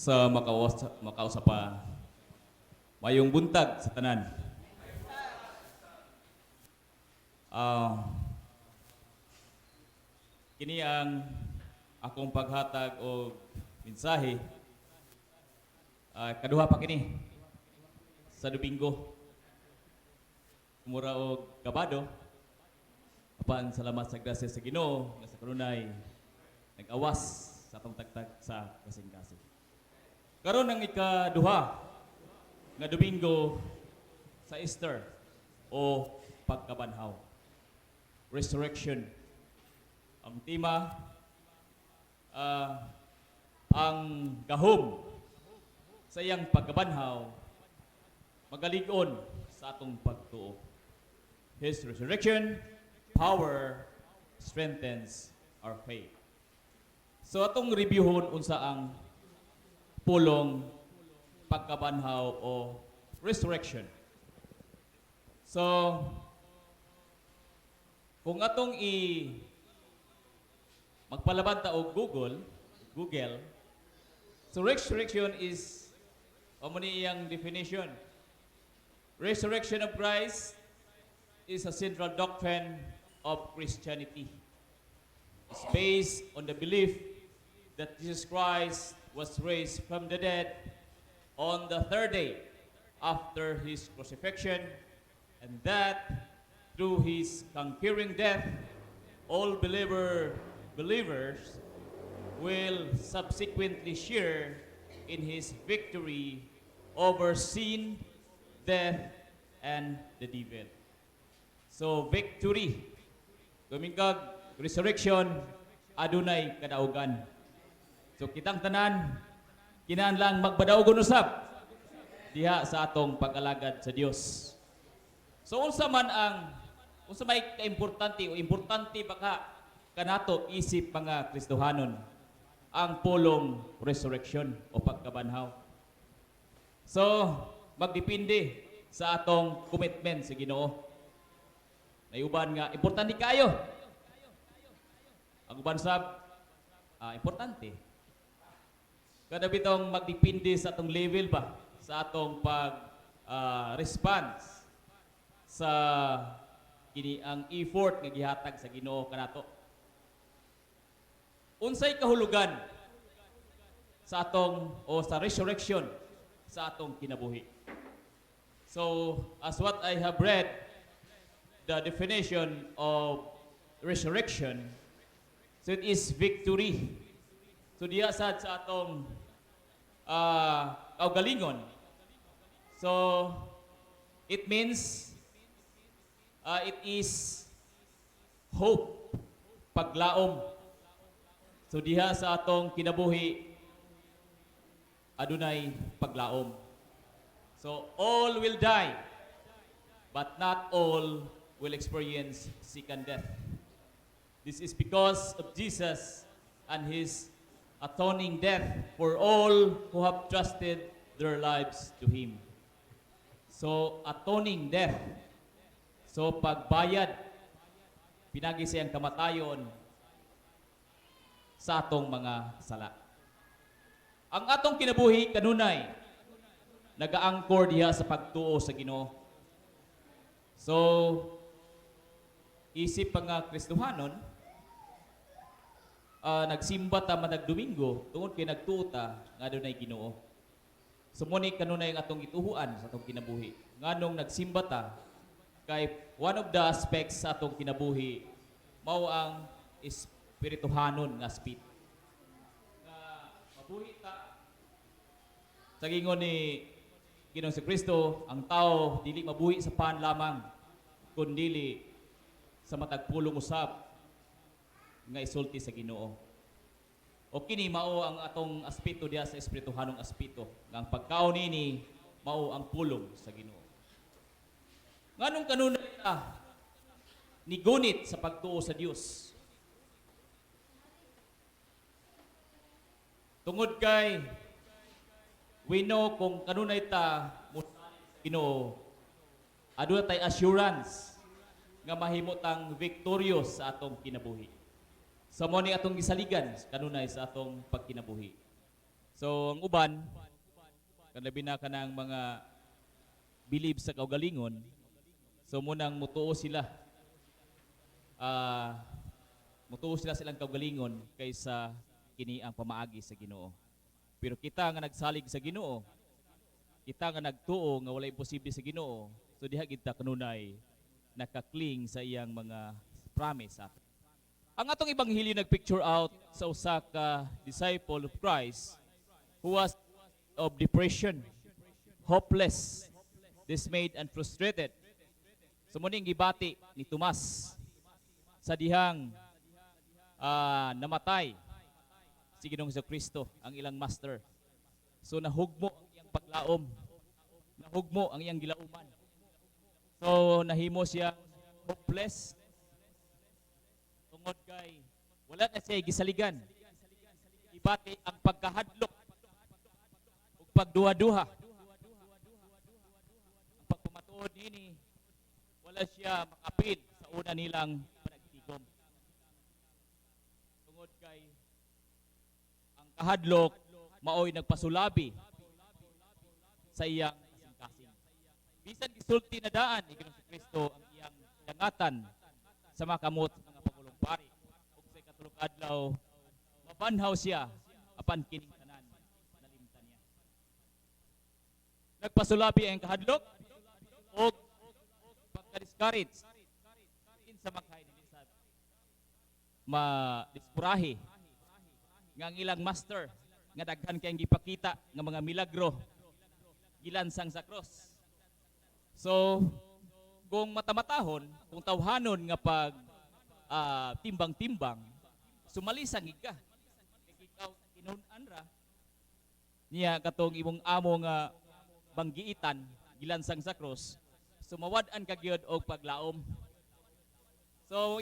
Sa makausa pa. Mayong buntag sa tanan. Kini ang akong paghatag og mensahe. Kaduha pa kini sa Domingo. Mura og kabado. Apan salamat sa grasya sa Ginoo nga sa kanunay nag-awas sa atong tagtag sa kasing-kasing. Karon ang ikaduha nga Domingo sa Easter o pagkabanhaw. Resurrection. Ang tema, ang gahom sa iyang pagkabanhaw magalig-on sa atong pagtuo. His resurrection power strengthens our faith. So atong reviewhon unsa ang pulong pagkabanhaw o resurrection. So kung atong i magpalaban ta og Google, so resurrection is mao ni iyang definition. Resurrection of Christ is a central doctrine of Christianity. It's based on the belief that Jesus Christ was raised from the dead on the third day after his crucifixion, and that through his conquering death, all believers will subsequently share in his victory over sin, death, and the devil. So, victory. Kumingkag, resurrection, adunay kadaugan. So, kitang tanan, kinahanglan magbadaugon usab diha sa atong pag-alagad sa Dios. So unsa may kaimportante o importante ba ka kanato isip mga Kristohanon ang pulong resurrection o pagkabanhaw? So magdepende sa atong commitment sa Ginoo. Nay uban nga importante kayo. Ang uban sab importante. Kada bitong magdepende sa atong level ba sa atong pag response sa kini ang effort nga gihatag sa Ginoo kanato. Unsay kahulugan sa atong o sa resurrection sa atong kinabuhi? So, as what I have read, the definition of resurrection, so it is victory. So diha sad sa atong kaugalingon. So it means it is hope, paglaom. So diha sa atong kinabuhi adunay paglaom. So all will die, but not all will experience second death. This is because of Jesus and his atoning death for all who have trusted their lives to him. So, atoning death. So, pagbayad, pinagi siyang kamatayon sa atong mga sala. Ang atong kinabuhi kanunay nagaangkor diha sa pagtuo sa Ginoo. So, isip pa nga Kristohanon, nagsimba ta matag Domingo tungod kay nagtuo ta nga adunay Ginoo. So mo ni kanunay ang atong gituohan sa atong kinabuhi. Nganong nagsimba ta kay one of the aspects sa atong kinabuhi mao ang espirituhanon nga aspect. Nga mabuhi ta sa gingon ni Ginoong si Kristo, ang tao dili mabuhi sa pan lamang, kundili sa matag pulong usab nga isulti sa Ginoo. O kini mao ang atong aspeto diha sa espirituhanong aspeto nga ang pagkaon nini mao ang pulong sa Ginoo. Nganong kanunay ta nigunit sa pagtuo sa Dios? Tungod kay we know kung kanunay ta mo Ginoo, aduna tay assurance nga mahimo tang victorious sa atong kinabuhi. Sa mo ni atong gisaligan kanunay sa atong pagkinabuhi. So ang uban, kalabi na kanang mga believe sa kaugalingon, so munang mutuo sila. Mutuo sila silang kaugalingon kaysa kini ang pamaagi sa Ginoo. Pero kita nga nagsalig sa Ginoo, kita nga nagtuo nga wala imposible sa Ginoo, so diha kita kanunay naka-cling sa iyang mga promise sa ato. Ang atong ebanghelyo nagpicture out sa usa ka disciple of Christ who was of depression, hopeless, dismayed and frustrated. So mao ning gibati ni Tomas sa dihang namatay si Ginoong Kristo, ang ilang master. So nahugmo ang iyang paglaom. Nahugmo ang iyang gilauman. So nahimo siya hopeless tungod kay wala na siya gisaligan. Gibati ang pagkahadlok ug pagduha-duha. Ang pagpamatuod nini, wala siya makapil sa una nilang panagtigom. Tungod kay ang kahadlok maoy nagpasulabi sa iyang kasing-kasing. Bisan gisulti na daan ni Ginoong Kristo ang iyang dangatan sa mga kamot sa mga pangulong pari. Ug sa ikatulong adlaw mabanhaw siya, apan kining tanan nalimtan niya. Nagpasulabi ang kahadlok og pagka-discourage, kinsa makay dili sa ma-diskurahe nga ang ilang master nga daghan kayong gipakita nga mga milagro gilansang sa cross? So, kung matamatahon, kung tawhanon nga pag timbang-timbang, sumalisang gid ka. Kay ikaw kinun-an ra niya katong imong amo nga banggiitan gilansang sa cross, sumawad-an ka gyud og paglaom. So,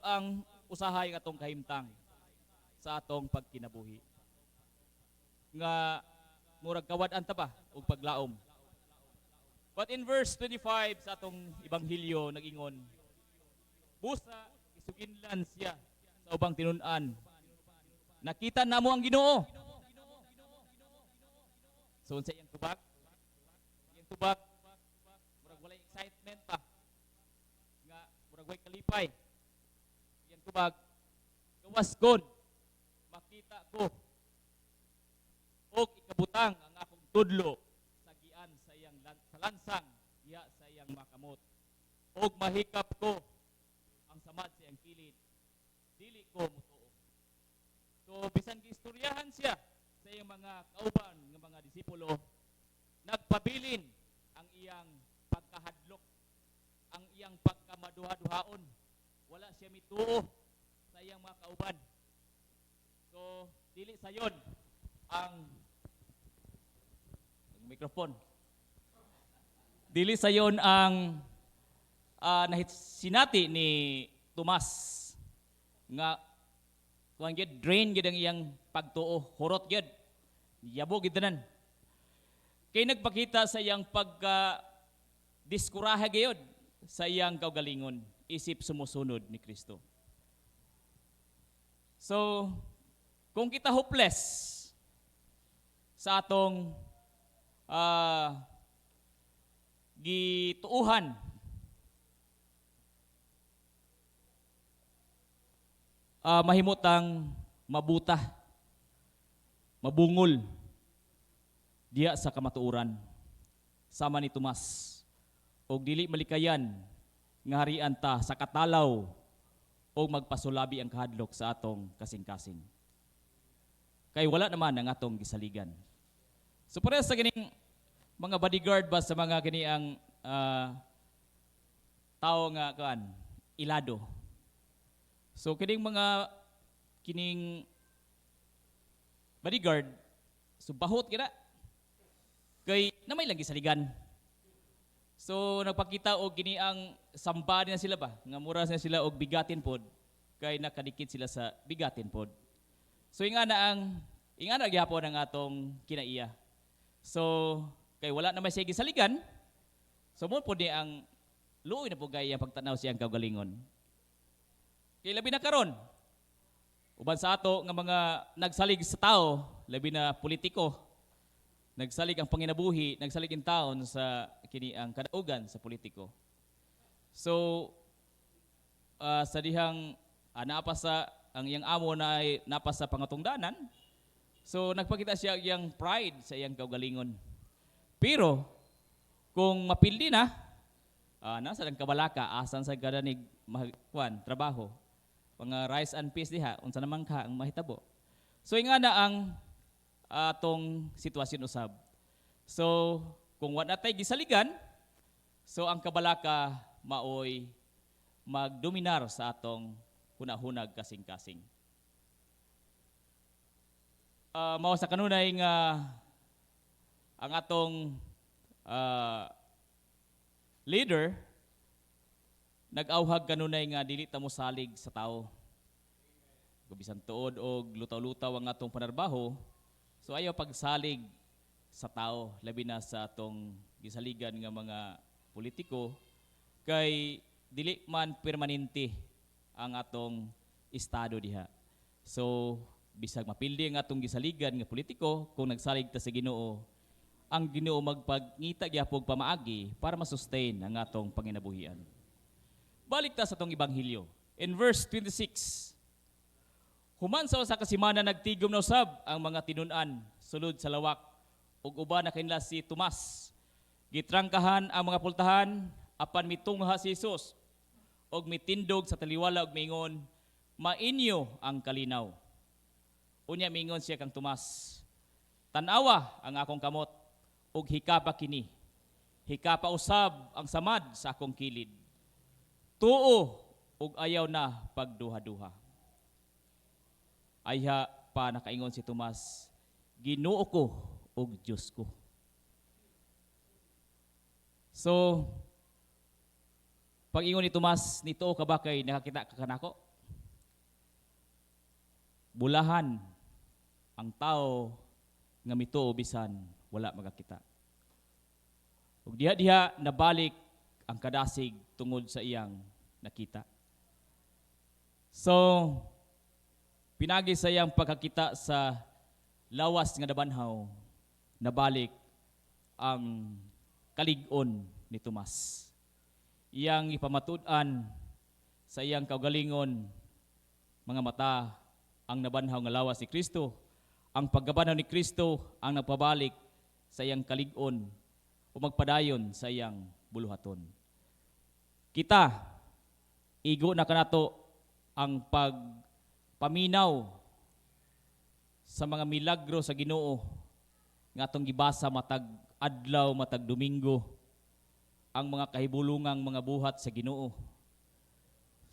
ang usahay atong kahimtang sa atong pagkinabuhi, nga murag kawad-an ta ba og paglaom. But in verse 25 sa atong ebanghelyo nag-ingon, busa isuginlan siya sa ubang tinun-an, "Nakita namo ang Ginoo." So unsa iyang tubag? Iyang tubag, murag walay excitement pa. Nga murag way kalipay. Iyang tubag, "Gawas kon makita ko og ikabutang ang akong tudlo sa gian sa iyang sa lansang diha sa iyang makamot og mahikap ko ang samad sa iyang kilid, dili ko mutuo." So bisan giistoryahan siya sa iyang mga kauban nga mga disipulo, nagpabilin ang iyang pagkahadlok, ang iyang pagkamaduha-duhaon. Wala siya mituo sa iyang mga kauban. So dili sayon ang microphone. Dili sayon ang sinati ni Tomas nga kuan gyud, drain gyud ang iyang pagtuo, hurot gyud. Yabo gyud tanan. Kay nagpakita sa iyang pagka diskurahe gyud sa iyang kaugalingon isip sumusunod ni Kristo. So, kung kita hopeless sa atong gituuhan, mahimutang mabuta, mabungol diya sa kamatuoran sama ni Tomas og dili malikayan nga harian ta sa katalaw o magpasulabi ang kahadlok sa atong kasing-kasing. Kay wala naman ang atong gisaligan. So parehas sa kining mga bodyguard ba sa mga kini ang tao nga kuan ilado. So kining mga kining bodyguard, so bahot kina kay namay lang gisaligan. So nagpakita og kini ang samba na sila ba nga mura na sila og bigatin pod kay nakadikit sila sa bigatin pod. So ingana gyapon ang atong kinaiya. So kay wala naman siya gisaligan, so mo pod ni ang luoy na po kay ang pagtanaw siyang kaugalingon. Kay labi na karon uban sa ato nga mga nagsalig sa tao. labi na politiko. Nagsalig ang panginabuhi, nagsalig in taon sa kini ang kadaugan sa politiko. So sa dihang naa pa sa ang iyang amo na ay naa pa sa pangatungdanan. So nagpakita siya iyang pride sa iyang kaugalingon. Pero kung mapildi na, nasa lang kabalaka, asan sa kadanig kuan trabaho. Mga rice and peas diha, unsa naman ka ang mahitabo. So nga na ang atong sitwasyon usab. So kung wa natay gisaligan, so ang kabalaka maoy magdominar sa atong hunahunag kasing-kasing. Mao sa kanunay nga ang atong leader nag-awhag kanunay nga dili ta mosalig sa tao. Kung bisan tuod og lutaw-lutaw ang atong panarbaho, so ayaw pagsalig sa tao, labi na sa atong gisaligan nga mga politiko, kay dili man permanente ang atong estado diha. So bisag mapildi ang atong gisaligan nga politiko, kung nagsalig ta sa Ginoo, ang Ginoo magpangita gyapon pamaagi para masustain ang atong panginabuhian. Balik ta sa atong ebanghelyo. In verse 26, human sa usa ka semana, nagtigom na usab ang mga tinun-an sulod sa lawak ug uban na kanila si Tomas. Gitrangkahan ang mga pultahan, apan mitungha si Jesus og mitindog sa taliwala og miingon, "Mainyo ang kalinaw." Unya miingon siya kang Tomas, "Tan-awa ang akong kamot ug hikapa kini. Hikapa usab ang samad sa akong kilid. Tuo ug ayaw na pagduha-duha." Ayha pa nakaingon si Tomas, "Ginoo ko ug Dios ko." So, pag-ingon ni Tomas, "Nituo ka ba kay nakakita ka kanako?" Bulahan ang tao nga mituo bisan wala magakita. Ug diha-diha nabalik ang kadasig tungod sa iyang nakita. So, pinagi sa iyang pagkakita sa lawas nga nabanhaw, nabalik ang kalig-on ni Tomas. Iyang ipamatud-an sa iyang kaugalingon mga mata ang nabanhaw nga lawas ni Kristo. Ang pagkabanhaw ni Kristo ang nagpabalik sa iyang kalig-on o magpadayon sa iyang buluhaton. Kita, igo na kanato ang pagpaminaw sa mga milagro sa Ginoo nga atong gibasa matag adlaw, matag Domingo, ang mga kahibulungang mga buhat sa Ginoo.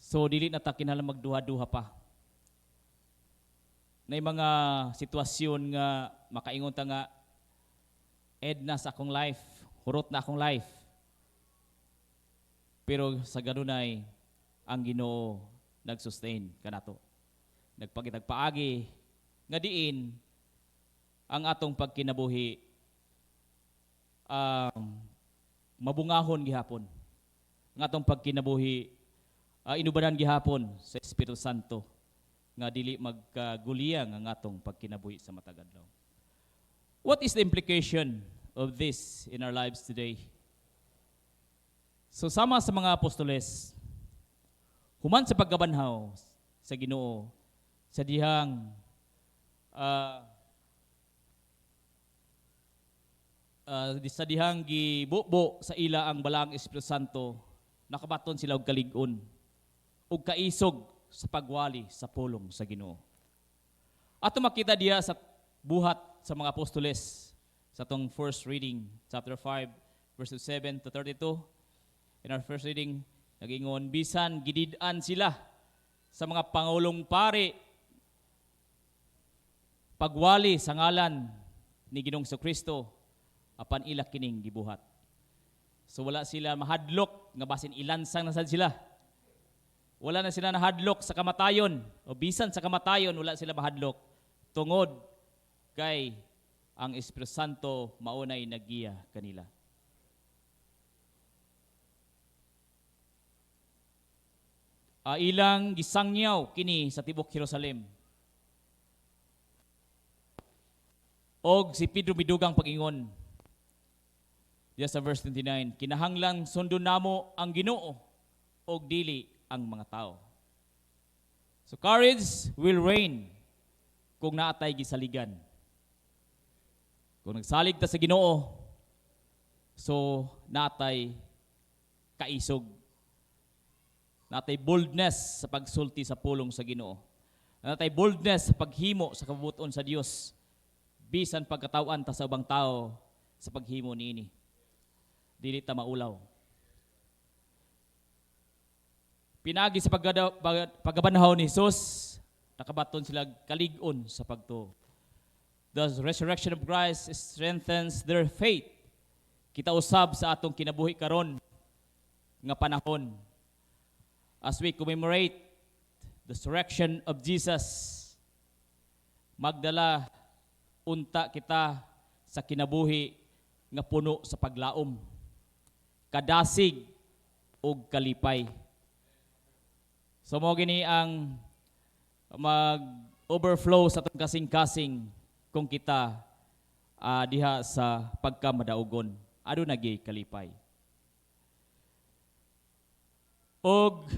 So dili na ta kinahanglan magduha-duha pa. Nay mga sitwasyon nga makaingon ta nga end na sa akong life, hurot na akong life. Pero sa ganunay, ang Ginoo nag-sustain kanato. Nagpakitag paagi nga diin ang atong pagkinabuhi mabungahon gihapon. Ang atong pagkinabuhi inubanan gihapon sa Espiritu Santo nga dili magkaguliyang ang atong pagkinabuhi sa matag adlaw. What is the implication of this in our lives today? So sama sa mga apostoles, human sa pagkabanhaw sa Ginoo, sa dihang gibubo sa ila ang Balaang Espiritu Santo, nakabaton sila og kalig-on ug kaisog sa pagwali sa pulong sa Ginoo. Ato makita diha sa Buhat sa mga Apostoles sa atong first reading, chapter 5, verses 7 to 32. In our first reading, nagingon, bisan gidid-an sila sa mga pangulong pari pagwali sa ngalan ni Ginoong Kristo, apan ila kining gibuhat. So wala sila mahadlok nga basin ilansang na sad sila. Wala na sila nahadlok sa kamatayon o bisan sa kamatayon wala sila mahadlok tungod kay ang Espiritu Santo maunay naggiya kanila. Ilang gisangyaw kini sa tibok Jerusalem. Og si Pedro midugang pag-ingon. Diya sa verse 29, "Kinahanglang sundon namo ang Ginoo og dili ang mga tao." So courage will reign kung naatay gisaligan. Kung nagsalig ta sa Ginoo, so natay kaisog. Natay boldness sa pagsulti sa pulong sa Ginoo. Natay boldness sa paghimo sa kabubut-on sa Dios. Bisan pagkatawan ta sa ubang tao sa paghimo niini, dili ta maulaw. Pinagi sa pagkabanhaw ni Jesus, nakabaton sila kalig-on sa pagtuo. The resurrection of Christ strengthens their faith. Kita usab sa atong kinabuhi karon nga panahon, as we commemorate the resurrection of Jesus, magdala unta kita sa kinabuhi nga puno sa paglaom, kadasig ug kalipay. So mo gini ang mag-overflow sa atong kasing-kasing kung kita diha sa pagkamadaugon. Aduna gyud kalipay. Og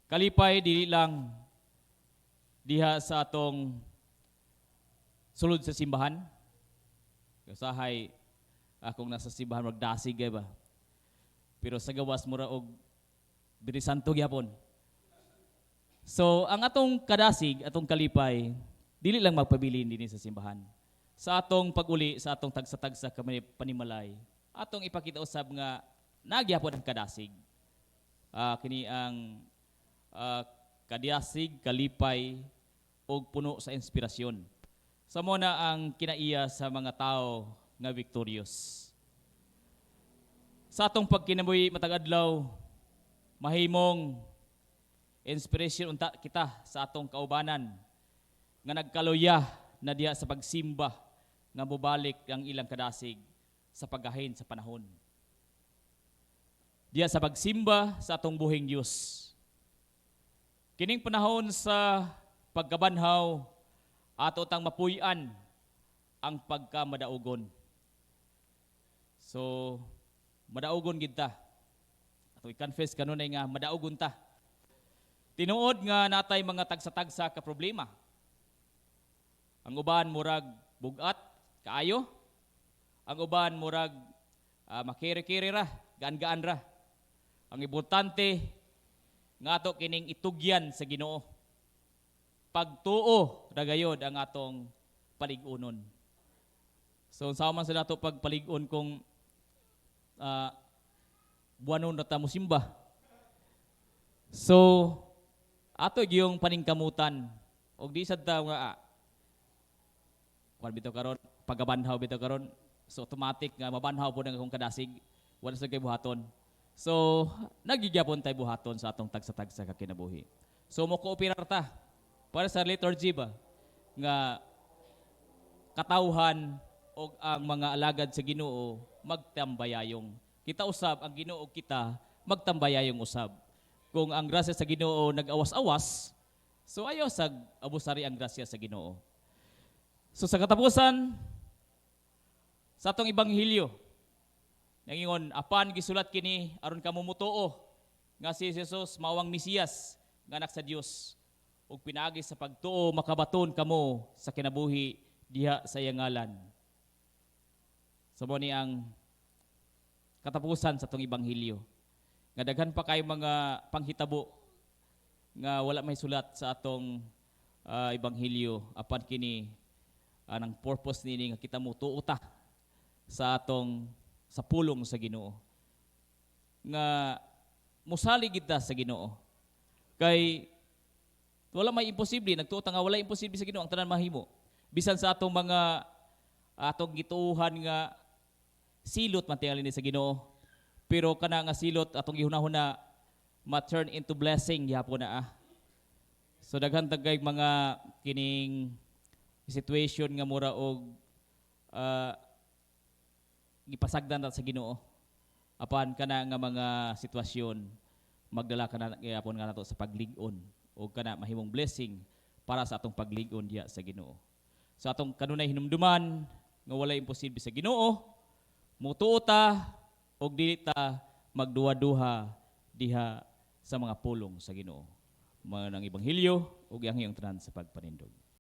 kalipay dili lang diha sa atong sulod sa simbahan. Usahay akong nasa simbahan magdasig kay ba. Pero sa gawas mura og Biyernes Santo gyapon. So ang atong kadasig, atong kalipay, dili lang magpabilin dinhi sa simbahan. Sa atong pag-uli, sa atong tagsa-tagsa ka panimalay, atong ipakita usab nga nagyapon ang kadasig. Kini ang kadasig, kalipay ug puno sa inspirasyon. Sa mo na ang kinaiya sa mga tao nga victorious. Sa atong pagkinabuhi matag adlaw, mahimong inspiration unta kita sa atong kaubanan nga nagkaluya na diha sa pagsimba nga mobalik ang ilang kadasig sa paggahin sa panahon. Diha sa pagsimba sa atong buhing Dios. Kining panahon sa pagkabanhaw, ato tang mapuy-an ang pagkamadaugon. So, madaugon gid ta. Ato i-confess kanunay nga madaugon ta. Tinuod nga natay mga tagsa-tagsa ka problema. Ang uban murag bugat kaayo. Ang uban murag makiri-kiri ra, gaan-gaan ra. Ang importante nga ato kining itugyan sa Ginoo. Pagtuo ra gayod ang atong palig-unon. So unsa man sa nato pagpalig-on kung buwanon na ta mosimba? So ato gyung paningkamutan og di sad ta nga kuan bitaw karon, pagabanhaw bitaw karon, so automatic nga mabanhaw po ng akong kadasig, wala sa kay buhaton. So nagigyapon tay buhaton sa atong tagsa-tagsa ka kinabuhi. So mo kooperar ta para sa liturgy ba nga katawhan og ang mga alagad sa Ginoo magtambayayong. Kita usab, ang Ginoo kita magtambayayong usab. Kung ang grasya sa Ginoo nag-awas-awas, so ayaw sag abusari ang grasya sa Ginoo. So sa katapusan sa atong ebanghelyo, nangingon, "Apan gisulat kini aron kamo motuo nga si Jesus mao ang Mesiyas nga anak sa Dios ug pinaagi sa pagtuo makabaton kamo sa kinabuhi diha sa iyang ngalan." So mo ni ang katapusan sa atong ebanghelyo. Nga daghan pa kay mga panghitabo nga wala may sulat sa atong ebanghelyo, apan kini anang purpose nini nga kita mo ta sa atong sa pulong sa Ginoo. Nga musalig kita sa Ginoo. Kay wala may imposible, nagtuo ta nga wala imposible sa Ginoo, ang tanan mahimo. Bisan sa atong mga atong gituohan nga silot man tingali ni sa Ginoo. Pero kana nga silot atong gihunahuna ma-turn into blessing gihapon na ah. So daghan tagay mga kining situation nga mura og gipasagdan ta sa Ginoo. Apan kana nga mga sitwasyon magdala kana gihapon nga nato sa paglig-on o kana mahimong blessing para sa atong paglig-on diha sa Ginoo. Sa atong kanunay hinumduman nga walay imposible sa Ginoo, mutuo ta og dili ta magduha-duha diha sa mga pulong sa Ginoo. Mga ng Ebanghelyo ug ang iyong tanan sa pagpanindog.